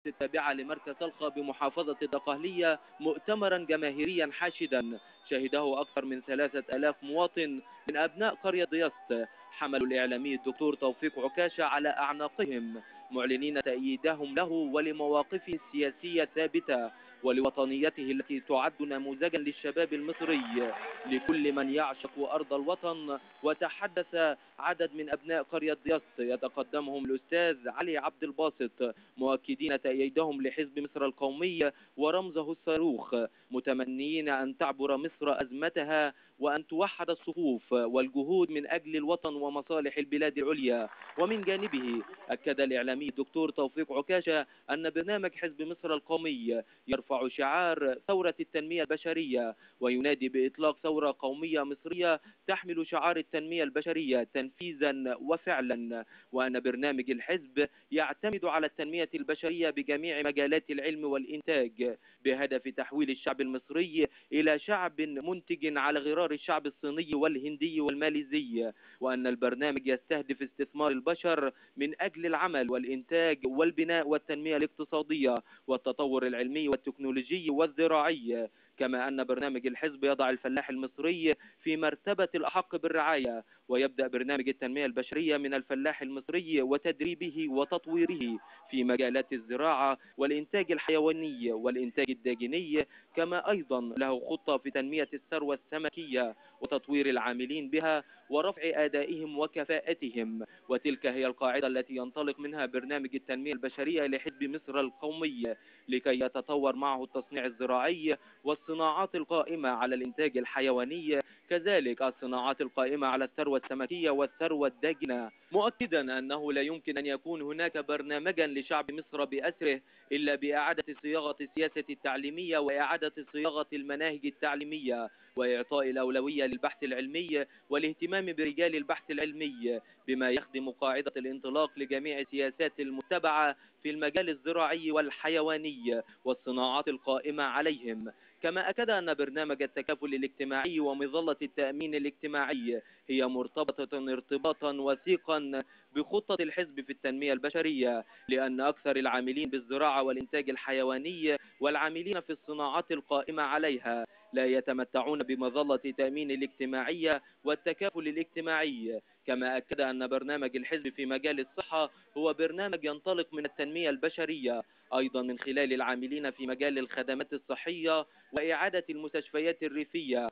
التابعة لمركز طلخة بمحافظة الدقهلية مؤتمرا جماهيريا حاشدا شهده أكثر من 3000 مواطن من أبناء قرية دياسط، حملوا الإعلامي الدكتور توفيق عكاشة على أعناقهم معلنين تأييدهم له ولمواقفه السياسية الثابتة ولوطنيته التي تعد نموذجا للشباب المصري لكل من يعشق أرض الوطن. وتحدث عدد من أبناء قرية دياسط يتقدمهم الأستاذ علي عبد الباسط مؤكدين تأييدهم لحزب مصر القومي ورمزه الصاروخ، متمنيين أن تعبر مصر أزمتها وأن توحد الصفوف والجهود من أجل الوطن ومصالح البلاد العليا. ومن جانبه أكد الإعلامي الدكتور توفيق عكاشة أن برنامج حزب مصر القومي يرفع شعار ثورة التنمية البشرية وينادي بإطلاق ثورة قومية مصرية تحمل شعار التنمية البشرية تنفيذا وفعلا، وأن برنامج الحزب يعتمد على التنمية البشرية بجميع مجالات العلم والإنتاج بهدف تحويل الشعب المصري إلى شعب منتج على غرار الشعب الصيني والهندي والماليزي، وأن البرنامج يستهدف استثمار البشر من أجل العمل والإنتاج والبناء والتنمية الاقتصادية والتطور العلمي والتكنولوجي والزراعي. كما أن برنامج الحزب يضع الفلاح المصري في مرتبة الأحق بالرعاية، ويبدأ برنامج التنمية البشرية من الفلاح المصري وتدريبه وتطويره في مجالات الزراعة والإنتاج الحيواني والإنتاج الداجني، كما أيضا له خطة في تنمية الثروة السمكية وتطوير العاملين بها ورفع أدائهم وكفاءتهم. وتلك هي القاعدة التي ينطلق منها برنامج التنمية البشرية لحزب مصر القومي لكي يتطور معه التصنيع الزراعي والصناعات القائمة على الإنتاج الحيواني، كذلك الصناعات القائمة على الثروة السمكية والثروة الداجنة، مؤكدا أنه لا يمكن أن يكون هناك برنامجا لشعب مصر بأسره إلا بإعادة صياغة السياسة التعليمية وإعادة صياغة المناهج التعليمية وإعطاء الأولوية للبحث العلمي والاهتمام برجال البحث العلمي بما يخدم قاعدة الانطلاق لجميع السياسات المتبعة في المجال الزراعي والحيواني والصناعات القائمة عليهم. كما أكد أن برنامج التكافل الاجتماعي ومظلة التأمين الاجتماعي هي مرتبطة ارتباطا وثيقا بخطة الحزب في التنمية البشرية، لأن أكثر العاملين بالزراعة والإنتاج الحيواني والعاملين في الصناعات القائمة عليها لا يتمتعون بمظلة التأمين الاجتماعي والتكافل الاجتماعي. كما أكد أن برنامج الحزب في مجال الصحة هو برنامج ينطلق من التنمية البشرية أيضا من خلال العاملين في مجال الخدمات الصحية وإعادة المستشفيات الريفية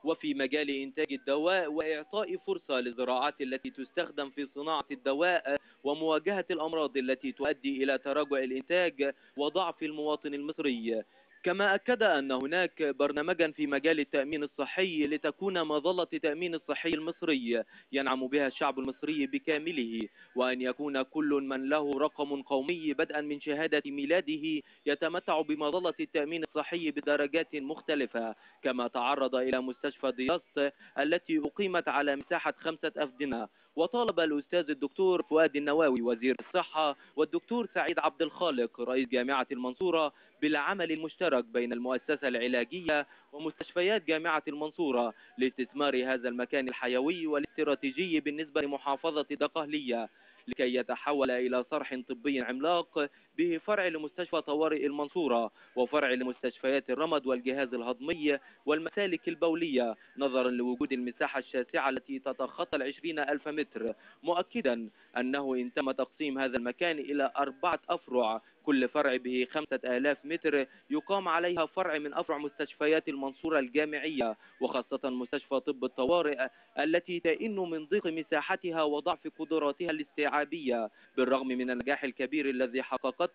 وفي مجال إنتاج الدواء وإعطاء فرصة للزراعات التي تستخدم في صناعة الدواء ومواجهة الأمراض التي تؤدي إلى تراجع الإنتاج وضعف المواطن المصري. كما أكد أن هناك برنامجا في مجال التأمين الصحي لتكون مظلة التأمين الصحي المصري ينعم بها الشعب المصري بكامله، وأن يكون كل من له رقم قومي بدءا من شهادة ميلاده يتمتع بمظلة التأمين الصحي بدرجات مختلفة. كما تعرض إلى مستشفى دياسط التي أقيمت على مساحة 5 أفدنة. وطالب الأستاذ الدكتور فؤاد النواوي وزير الصحة والدكتور سعيد عبد الخالق رئيس جامعة المنصورة بالعمل المشترك بين المؤسسة العلاجية ومستشفيات جامعة المنصورة لاستثمار هذا المكان الحيوي والاستراتيجي بالنسبة لمحافظة دقهلية لكي يتحول إلى صرح طبي عملاق به فرع لمستشفى طوارئ المنصورة وفرع لمستشفيات الرمد والجهاز الهضمي والمسالك البولية، نظرا لوجود المساحة الشاسعة التي تتخطى 20,000 متر، مؤكدا أنه إن تم تقسيم هذا المكان إلى 4 أفرع كل فرع به 5,000 متر يقام عليها فرع من أفرع مستشفيات المنصورة الجامعية، وخاصة مستشفى طب الطوارئ التي تئن من ضيق مساحتها وضعف قدراتها الاستيعابية بالرغم من النجاح الكبير الذي حققته.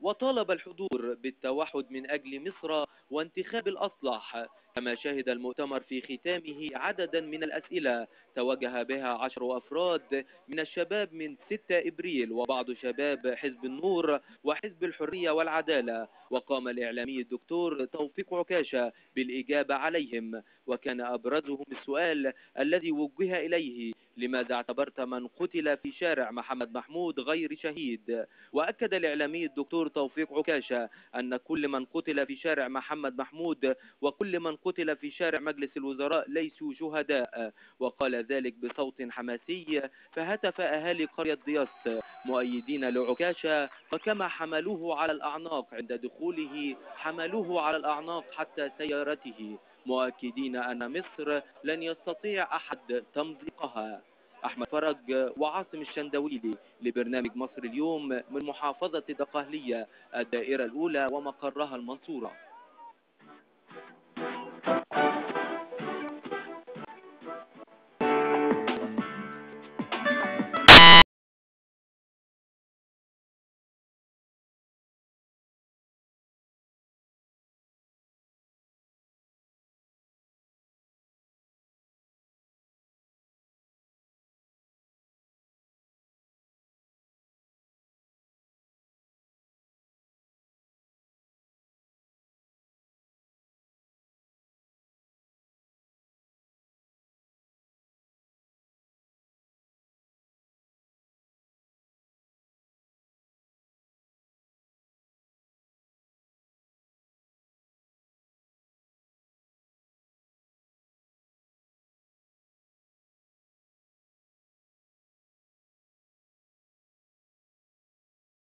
وطالب الحضور بالتوحد من أجل مصر وانتخاب الأصلح. كما شهد المؤتمر في ختامه عددا من الأسئلة توجه بها 10 أفراد من الشباب من 6 إبريل وبعض شباب حزب النور وحزب الحرية والعدالة، وقام الإعلامي الدكتور توفيق عكاشة بالإجابة عليهم، وكان أبرزهم السؤال الذي وجه إليه: لماذا اعتبرت من قتل في شارع محمد محمود غير شهيد؟ وأكد الإعلامي الدكتور توفيق عكاشة أن كل من قتل في شارع محمد محمود وكل من قتل في شارع مجلس الوزراء ليسوا شهداء، وقال ذلك بصوت حماسي، فهتف أهالي قرية دياس مؤيدين لعكاشة، وكما حملوه على الأعناق عند دخوله حملوه على الأعناق حتى سيارته، مؤكدين أن مصر لن يستطيع أحد تمزيقها. أحمد فرج وعاصم الشندويلي لبرنامج مصر اليوم من محافظة دقهلية الدائرة الأولى ومقرها المنصورة.